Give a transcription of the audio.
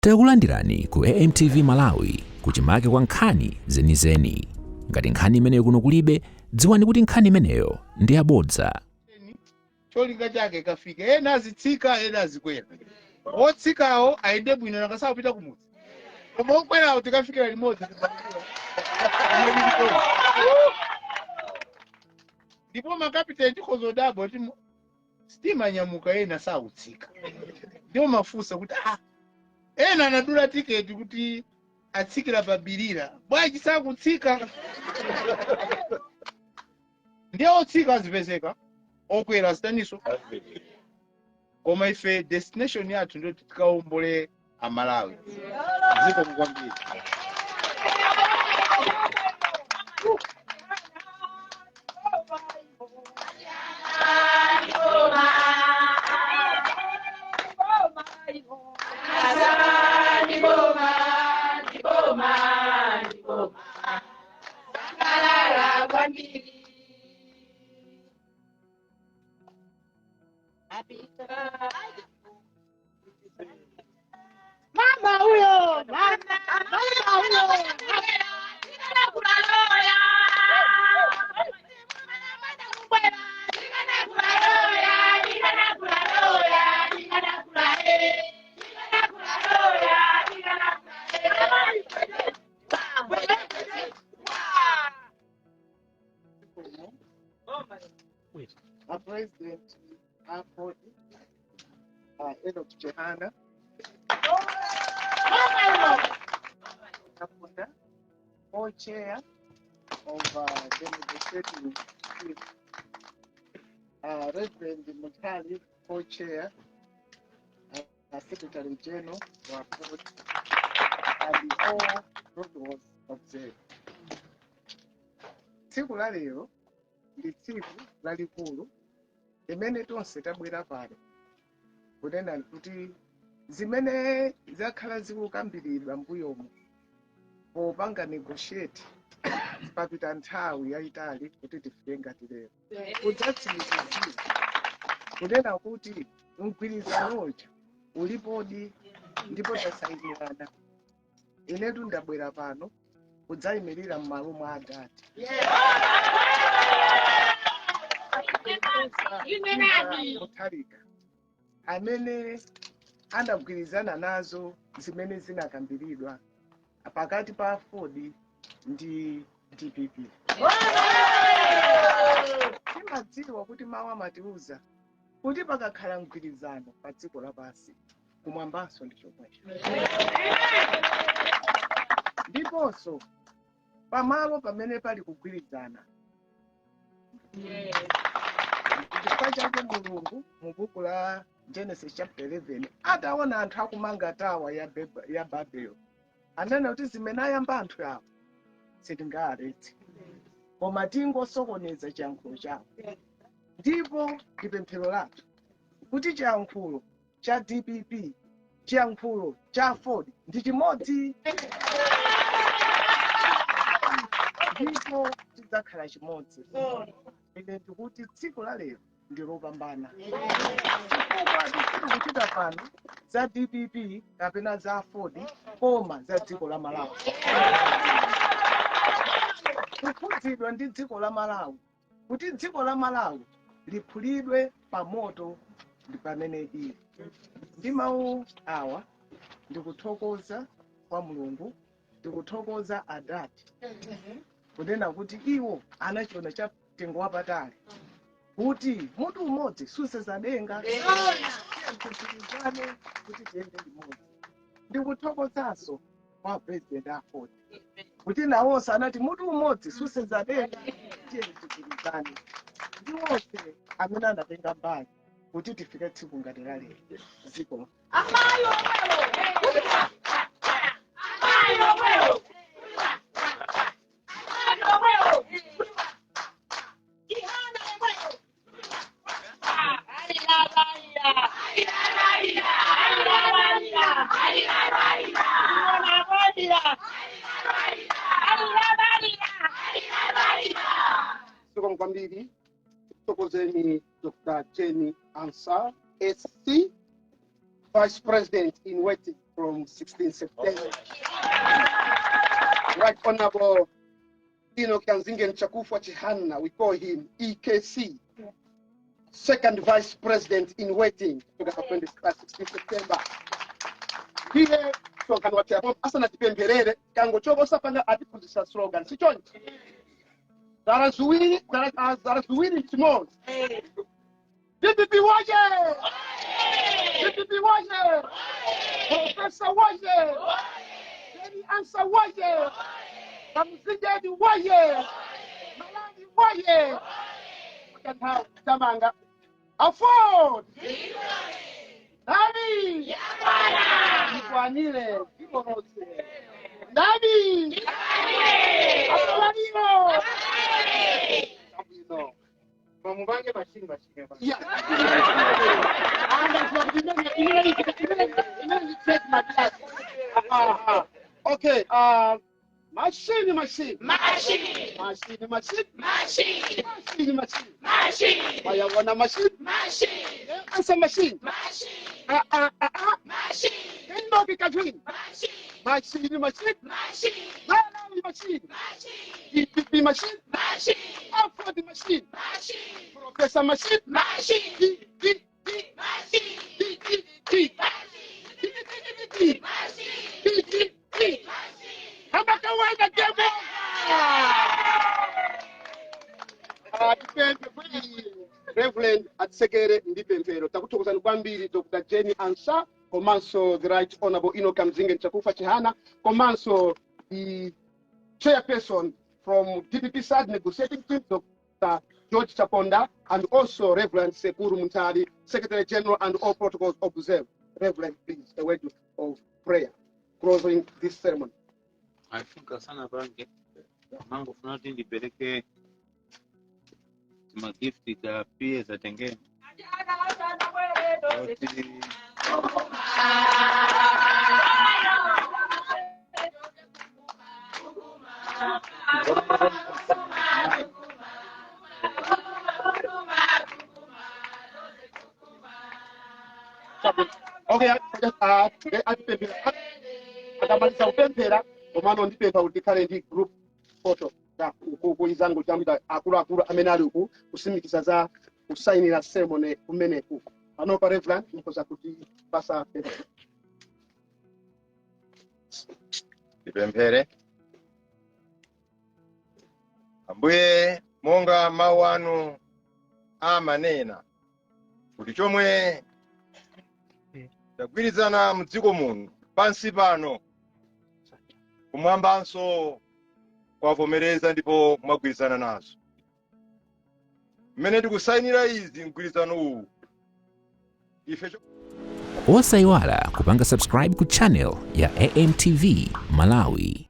Takulandirani ku AMTV Malawi, kuchimake kwa nkhani zenizeni. Ngati nkhani imeneyo kuno kulibe, dziwani kuti nkhani imeneyo ndi yabodza. Cholinga chake kafike, ena azitsika, ena azikwera. Otsikawo ayende bwino, nakasakupita kumudzi, koma okwerawo tikafikira limodzi. Ndipo makapiteni tikhozodabwa kuti sitima nyamuka, ena sautsika. Ndipo mafunsa kuti, ah, ena anadula tiketi kuti atsikira pa Bilira, bwanji sakutsika? Ndiye otsika azipezeka, okwera azitaniso. Koma ife destination yathu ndiyo tikawombole Amalawi. Zikomo kwambiri. Mama huyo, mama, mama huyo. A President AFORD, Enoch Chihana, Kapunda, co-chair of the negotiating team, Reverend Mutali, co-chair, Secretary General wa AFORD, and all protocols observed. Tsiku la lero ndi tsiku lalikulu limene tonse tabwera pano kunena kuti zimene zakhala zikukambiridwa mbuyomu popanga negotiate, papita nthawi yayitali kuti tifike ngati lero, kudzatsimikizira kunena kuti mgwirizanoja ulipodi ndipo tasayinirana. Inetu ndabwera pano kudzayimirira m'malo mwa adati Mutharika, amene anagwirizana nazo zimene zinakambiridwa pakati pa AFORD ndi DPP. Timadziwa kuti mawu amatiuza kuti pakakhala mgwirizano pa dziko lapansi, kumwambanso ndi chomwecho. Ndiponso pamalo pamene pali kugwirizana, chifukwa chake Mulungu mu buku la Genesis chapter 11, ataona anthu akumanga tower ya Babel, anena kuti zimene ayamba anthu awo sitingaaretse, koma tingosokoneza chiyankhulo chawo. Ndipo ndi pemphero lathu kuti chiyankhulo cha DPP, chiyankhulo cha AFORD ndi chimodzi, ndipo tidzakhala chimodzi. Ine ndikuti tsiku la lero ndi lopambana, chifukwa tikuchita pano za DPP kapena za AFORD, koma za dziko la Malawi. Kukhudzidwa ndi dziko la Malawi, kuti dziko la Malawi liphulidwe pa moto ndi pamene ili. Ndi mawu awa, ndikuthokoza kwa Mulungu, ndikuthokoza adati kunena kuti iwo anachiona cha mtengo wapatali kuti mutu umodzi susenza denga, tigwirizane kuti tiyende limodzi. Ndikuthokozanso kwa President AFORD kuti nawonso anati mutu umodzi susenza denga, tiye tigwirizane, ndi wonse amene anatenga mbali kuti tifike tsiku ngati la lero. Zikomo. Amayi omwewo. Amayi omwewo. Amayi omwewo. Chihana omwewo. Alila balila. Alila balila. Alila balila. Alila balila. Alila balila. Zikomo kwambiri. Thokozeni Dr. Jenny Ansah SC, Vice President in waiting from from 16 September. Right Honorable Enoch Kamzingeni Chakufwa Chihana, we call him EKC, second vice president in waiting kutoka pa 16 September. Ndiye msonkhano wa asanatipempherere kangochoka osapanga atiphunzitsa slogan, sichoncho? Zala ziwiri, zala ziwiri chimodzi. DPP woye! DPP woye! Professor woye! Jane Ansah woye! Kamzingeni woye! Malawi woye! Kanthawi tamanga AFORD Ndani ikwanire dziko lonse. Ndani amaliro abwino. Mupange machine, machine. Yeah. Imene trademark yake. Ah, okay, machine, machine. Machine. Machine, machine. Machine. Machine, machine. Machine. Wayabona machine. Machine. Answer machine. Machine. Ah, ah, ah, ah. Machine. Enoch Kajwin. Machine. Machine, machine. Machine. Malawi machine. Machine. DPP machine. Machine. AFORD machine. Machine. Professor machine. Machine. D, D, D, Machine. D, D, D. D, D, D, D, D. Machine. D, D, D. Kama kawaida game over. Tipemphe kuti Reverend atsekere ndi pemphero. Takuthokozani kwambiri Dr. Jane Ansah, komanso the Right Honorable Enoch Kamzingeni Chakufwa Chihana, komanso the chairperson from DPP side negotiating team, Dr. George Chaponda, and also Reverend Sekuru Muntari, Secretary General, and all protocols observed. Reverend, please, a word of prayer closing this ceremony. I think asanapange mangofuna kuti ndipereke magift ta pie zatengeni kuti Okay, atipemphera akamaliza kupemphera, komano ndipempha kuti tikhale ndi group photo kuizango chamita akuluakulu amene ali uku kusimikiza za kusayinira ceremony kumeneku. Panopa Reverend mukhoza kuti pasa pemphero. Tipemphere. Ambuye, monga mawu anu amanena kuti chomwe tagwirizana mdziko muno pansi pano, kumwambanso kwavomereza ndipo mwagwirizana nazo. Mmene tikusayinira izi, mgwirizano uwu, ife Osayiwala kupanga subscribe ku channel ya AMTV Malawi.